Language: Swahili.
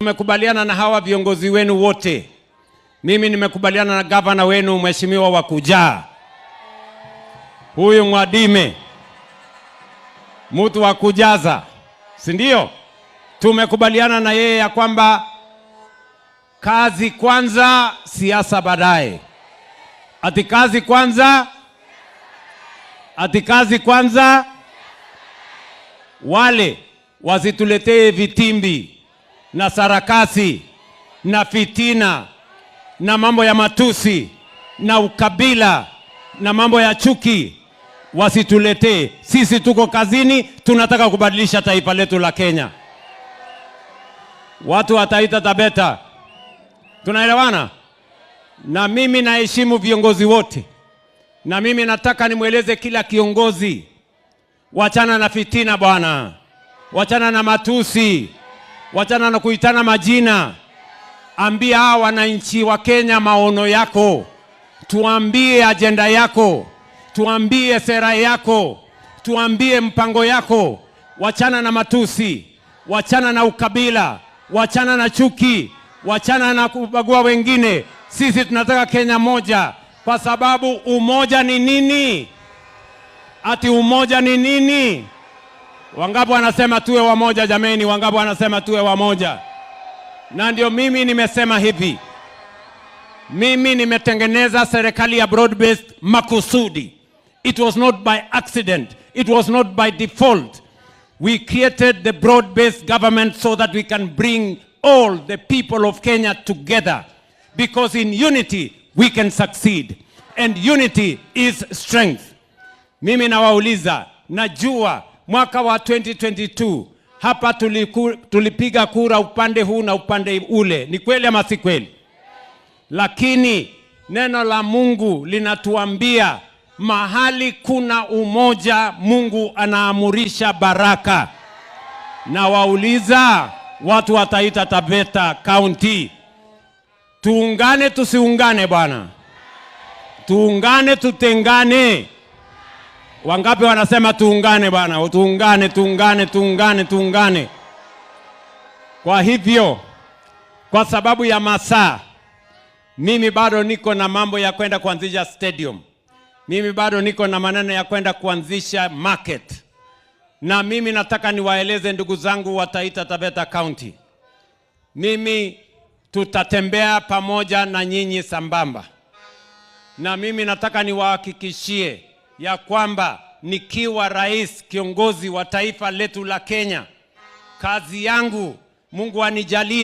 Tumekubaliana na hawa viongozi wenu wote. Mimi nimekubaliana na gavana wenu, Mheshimiwa Wakujaa, huyu Mwadime, mtu wa kujaza, si ndio? Tumekubaliana na yeye ya kwamba kazi kwanza, siasa baadaye. Ati kazi kwanza, ati kazi kwanza. Wale wasituletee vitimbi na sarakasi na fitina na mambo ya matusi na ukabila na mambo ya chuki, wasituletee. Sisi tuko kazini, tunataka kubadilisha taifa letu la Kenya. Watu wa Taita Taveta, tunaelewana? Na mimi naheshimu viongozi wote, na mimi nataka nimweleze kila kiongozi, wachana na fitina bwana, wachana na matusi, wachana na kuitana majina. Ambia hawa wananchi wa Kenya maono yako, tuambie ajenda yako, tuambie sera yako, tuambie mpango yako. Wachana na matusi, wachana na ukabila, wachana na chuki, wachana na kubagua wengine. Sisi tunataka Kenya moja, kwa sababu umoja ni nini? Ati umoja ni nini? Wangapi wanasema tuwe wamoja jameni? Wangapi wanasema tuwe wamoja? Na ndio mimi nimesema hivi, mimi nimetengeneza serikali ya broad based makusudi. It was not by accident. It was not by default. We created the broad-based government so that we can bring all the people of Kenya together. Because in unity we can succeed. And unity is strength. Mimi nawauliza, najua mwaka wa 2022 hapa tulipiga kura upande huu na upande ule. Ni kweli ama si kweli? Lakini neno la Mungu linatuambia mahali kuna umoja, Mungu anaamurisha baraka. Na wauliza watu wa Taita Taveta County, tuungane tusiungane bwana? Tuungane tutengane? Wangapi wanasema tuungane bwana? Tuungane, tuungane, tuungane, tuungane. Kwa hivyo, kwa sababu ya masaa, mimi bado niko na mambo ya kwenda kuanzisha stadium. Mimi bado niko na maneno ya kwenda kuanzisha market, na mimi nataka niwaeleze ndugu zangu wa Taita Taveta County, mimi tutatembea pamoja na nyinyi sambamba, na mimi nataka niwahakikishie ya kwamba nikiwa rais kiongozi wa taifa letu la Kenya, kazi yangu, Mungu anijalie.